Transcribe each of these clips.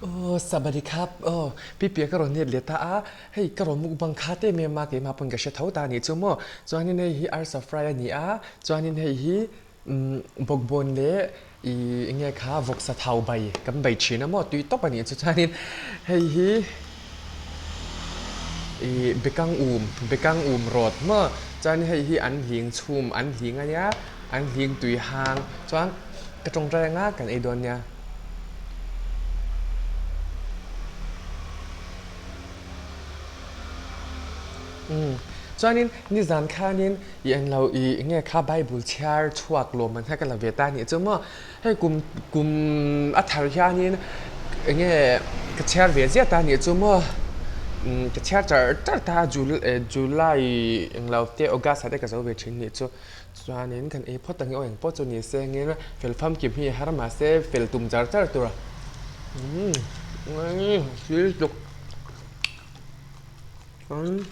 Aw Sabadi khap aw Pi Pia ka rawn let leh ta a, hei ka rawn mukbang kha te em a keimah pawn ka hre tho ta anih chu maw, chuanin hei hi arsa fry a ni a, chuanin hei hi umm bawkbawn leh ih eng nge kha vawksa thau bai kan bai thin a maw tui tawp anih chu chuanin hei hi ih bekang um bekang um rawt maw chuanin hei hi an hling chhum an hling ania an hling tui hang chuan ka tawngtai anga kan ei dawn nia. Umm chuanin nizan khanin i en lo i enge kha bible chhiar chhuak lawm an kha ka la ve ta anih chu maw hei kum kum a thar hianin enge ka chhiar ve ziah ta anih chu maw umm ka chhiar char char ta a july englo te august ah te ka zo ve thin anih chu. Chuanin kan ei phawt ang i aw engpawh chu ni se engin fel famkim hi har mahse fel tum char char tur a umm thil tluk chuan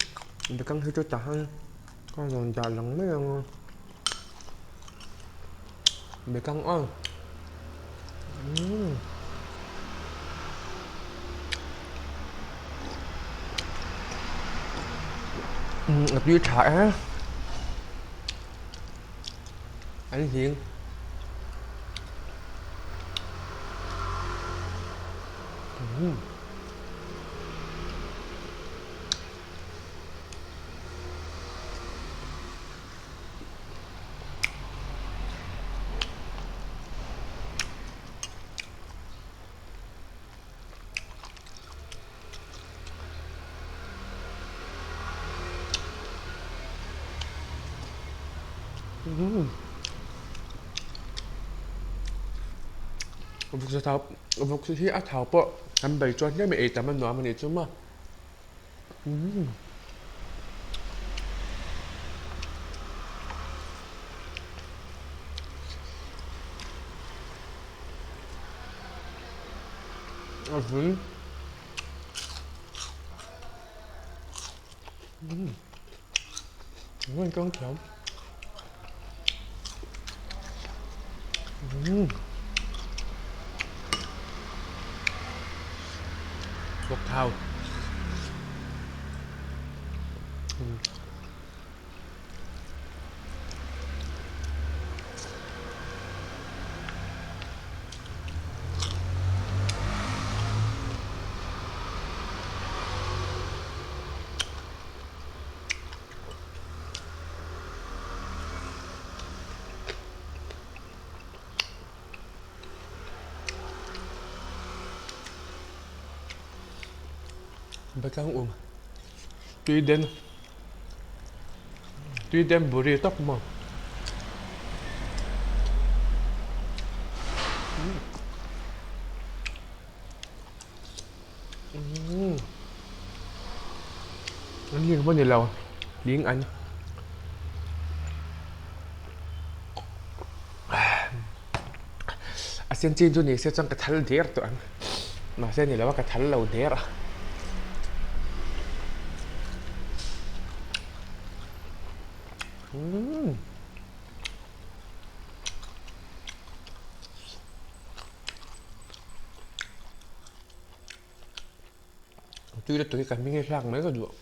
bekang hi chu tahan ka rawn dah lang mai ang a bekang aw umm. A tui tha e an hling Vawksa thau vawksa hi a thau pawh an bei chuan hle mai ei tam a nuam a nih chu maw. A vun An tawng thiam. Bawk thau. Batlang um tui den tui den buri tak maw. An hling pawh ni lo hling an a sen chin chu ni se chuan ka thal der tawh ang mahse ni lo a ka thal lo der a. Tui lutuk hi ka hming hi hlak mai ka duh.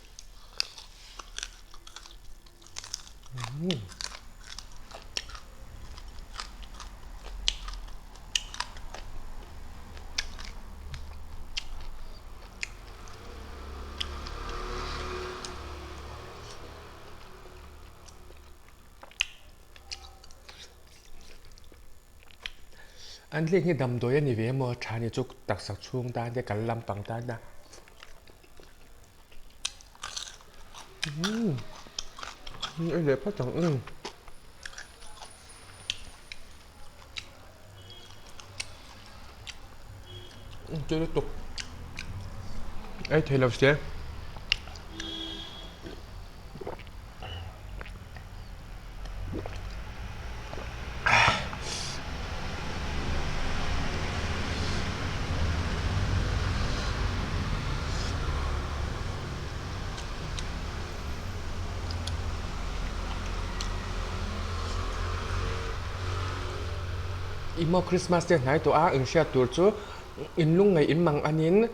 An hling hi damdawi a ni ve emaw tha ni chu taksa chhung tan te kal lampang tan a umm ei leh phawt ang umm tui lutuk ei thei lo se. Ih maw Christmas te hnai tawh a inhriat tur chu. In lungngaih in mang anin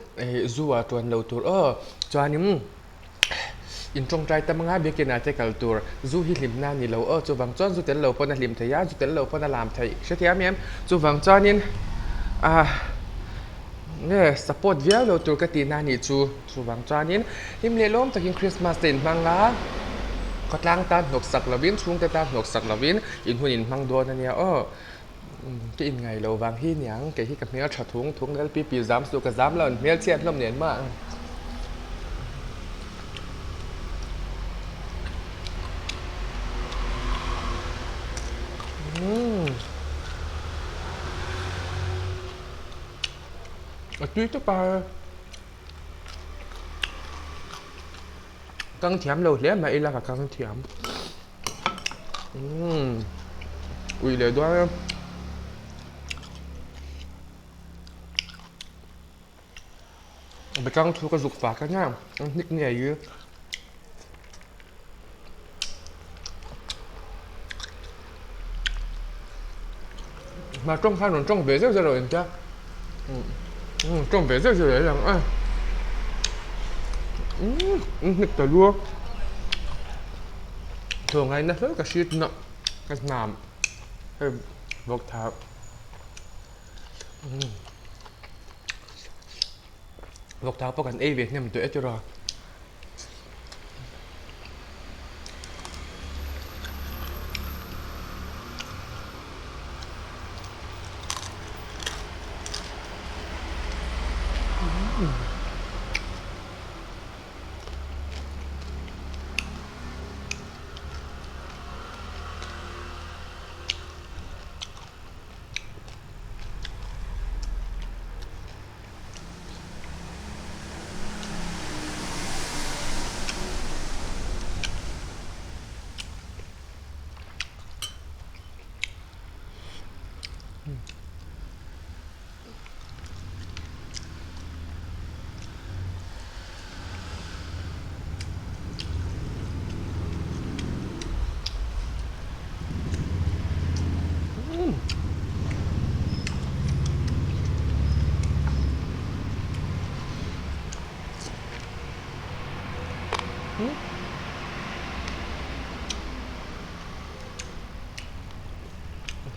zu ah tuan lo tur aw. Chuanin in tawngtai tam anga biakin ah te kal tur. Zu hi hlimna a ni lo aw. Chuvang chuan zu tel lo pawn a hlim thei a, zu tel lo pawn a lam theih hrethiam em? Chuvang chuanin ah nge support viau lo tur ka tihna a nih chu. Chuvang chuanin hlim leh lawm takin Christmas te in hmang a, khawtlang tan hnawk sak lovin chhungte tan hnawk sak lovin in hun in hmang dawn a nia aw. Ka inngai lo vang hi niang, kei hi ka hmel tha thung thung LPP zam suh ka zam lo an hmel chhiat hlawm nen mah. A tui tawp a. Kang thiam lo hle mah ila ka kang thiam. Umm ui leh dawn e. Bekang thu ka zuk fak a nia an hnik ngei hi. Mà tawng khan rawn tawng ve zeuh zeuh lo engtia umm tawng ve zeuh zeuh leh ang a umm an hnik ta luak thaw ngaina hle ka hriat na ka hnam hei vawk thau umm vawk thau pawh kan ei ve hnem tawh e tiraw.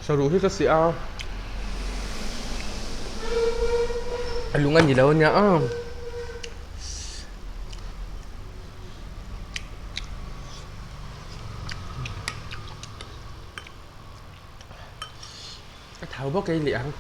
Saruh hi ka si a, a lung a ni lo ania a. Ka thau bawk ei leh ang.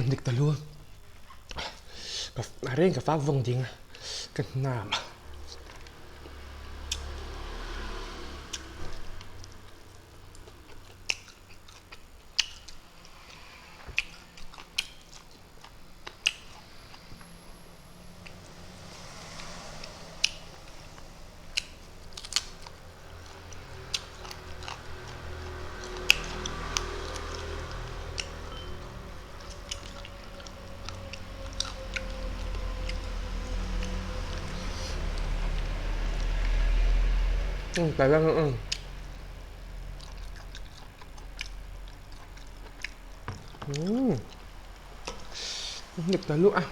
Dik ta lu a reng ka fak vawng ding a ka hnam a. Dik ta luh a.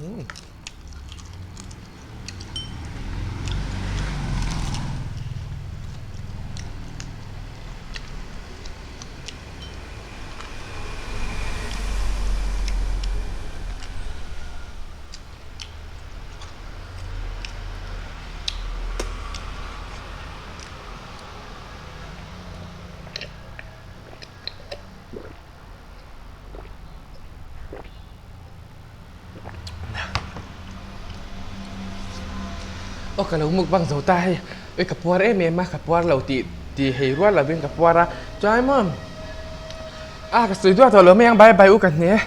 Aw ka lo mukbang zo ta hei ui ka puar em em a ka puar lo tih tih hei rual lovin ka puar a chuan maw a ka sawi duah tawh lo mai ang bye bye u ka hne.